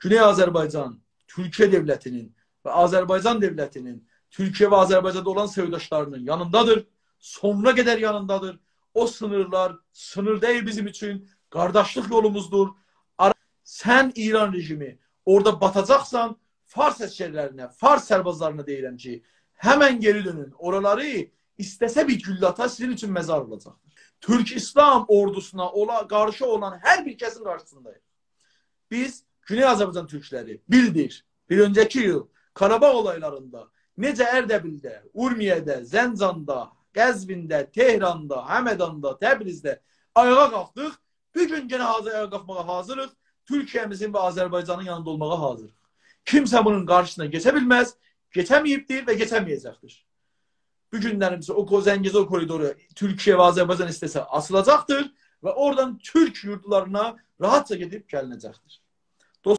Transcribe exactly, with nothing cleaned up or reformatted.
گونئی آذربایجان تورکیه دؤولتی‌نین و آذربایجان دؤولتی‌نین تورکیه و آذربایجاندا اولان سؤیداشلاری‌نین یانیندادیر. سونونا قدر یانیندادیر. او سینیرلار سینیر دئییل بیزیم اوچون، قارداشلیق یولوموزدور. آرا-، سن ایران رژیمی اورادا باتاجاقسان، فارس عسگرلرینه، فارس سربازلارینا دئییرم کی، همن گئری دؤنون. اورالاری ایسته‌سه بیر گولله آتا، سیزین اوچون مزار اولاجاقدیر. تورک ایسلام اوردوسونا اولا، قارشی اولان هر بیر کسین قارشیسینداییق. بیز گونئی آذربایجان تورکلری بیلدیر، بیر اؤنجه‌کی ایل قاراباغ اولایلاریندا نئجه اردبیلده، اورمیه‌ده، زنجاندا، قزوینده، تهراندا، همداندا، تبریزده آیاغا قالخدیق، بو گون یئنه حاضر، آیاغا قالخماغا حاضریق. تورکیه‌میزین و آذربایجانین یانیندا اولماغا حاضریق. کیمسه بونون قارشیسینا کئچه بیلمز، کئچه‌مه‌ییبدیر و کئچه‌مه‌یه‌جکدیر. بو گوندن سونرا او کو-، زنگیزور کوریدورو تورکیه و آذربایجان ایسته‌سه آچیلاجاقدیر و اورادان تورک یوردلارینا راحتجا گئدیب گلینه‌جکدیر.